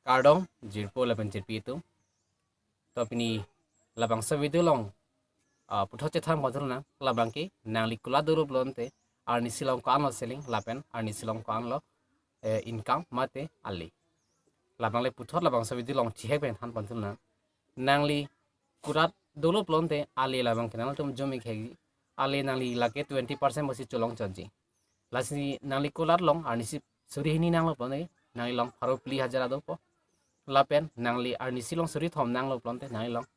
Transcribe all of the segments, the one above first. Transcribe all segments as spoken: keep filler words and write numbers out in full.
Kardom, jirpo lapen jirpi atum. To pini labangso video along, ah, puthot chethan pon thu nang, labang ke nangli kulat dolo pulote, arnisi along ko-anlo selling, lapen arnisi along ko-anlo, eh, income mate ale. Labang le puthot labangso video along chihek pen than pon thu nang. Nangli kulat dolo pulote ale labang ke nangtum jumi khegi. Ale nangli lake twenty percent pusi cholong chotji. Lasi nangli kulat along arnisi suri hini nanglo pulote nangli along pharo phli hajira dopo. Lapen nangli arnisi along suri thom nanglo pulote nangli along,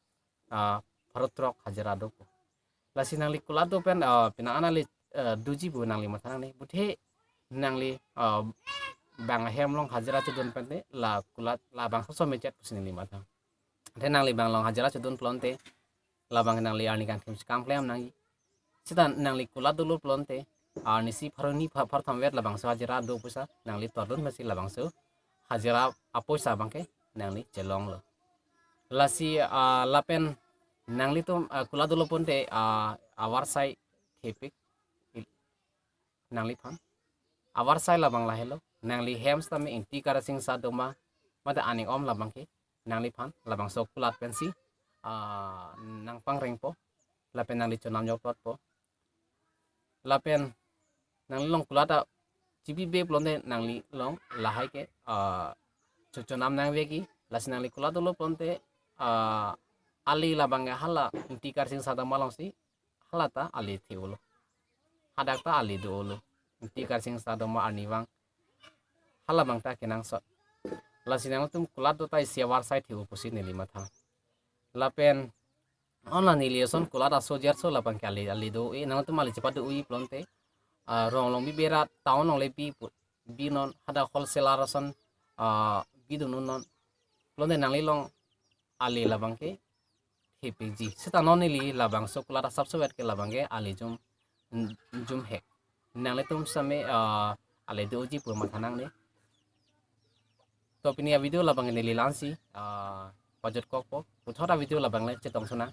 ah, pharo throk hajira dopo. Lasi nangli kulat do pen, ah, pina an ale, ah, doji pu nangli matha nangne. Puthe nangli, ah, bang ahem along hajira chodun pente la kulat labangso mechet pusi nangli matha. Te nangli bang along hajira chodun pulote labang nangli arni kangthim si kam klem nangji. Seta nangli kulat dolo pulote arnisi pharo hini pha-, pharo thom vet labangso hajira do pusi nangli tordun masi labangso hajira apoisa abang ke nangli chelonglo. Lasi, ah, lapen nanglitum, ah, kulat dolo pulote, ah, avarsai thepik il-, nangliphan. Avarsai labang lahelo. Nangli hem sitame ingti karangsing sa doma mate aning om labang ke nangliphan labangso kulat pensi, ah, nangpangrengpo. Lapen nangli chonam joplotpo. Lapen nangli along kulat ta chibibe pulote nangli along lahai ke, ah, cho-, chonam nangvekji. Lasi nangli kulat dolo pulote, ah, ale labang ke hala ingti karangsing sa doma alongsi hala ta ale the-olo. Hadak ta ale do-olo. Ingti karangsing sa doma arnivang. Halabang ta kenangsot. Lasi nangtum kulat do ta isi avarsai the-o pusi neli matha. Lapen online neli ason kulat aso jerso labang ke ale, ale do-e, nangtum ale chepado-i pulote, ah, rong along bibe ra town along le bi pu-, binon, hadak wholesaler ason, ah, bidun non. Pulote nangli along ale labang ke thepikji. Seta non neli labangso kulat asapso vet ke labang ke ale jum, jum hek. Nanglitum sitame, ah, ale doji pu matha nangne. To pini avideo labang neli la-ansi, ah, pajutkokpo. Puthot avideo labang le chetong thu nang.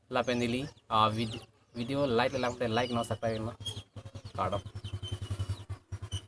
Lapen neli, ah, vid-, video like lang te like non, subscribe non. Kardom.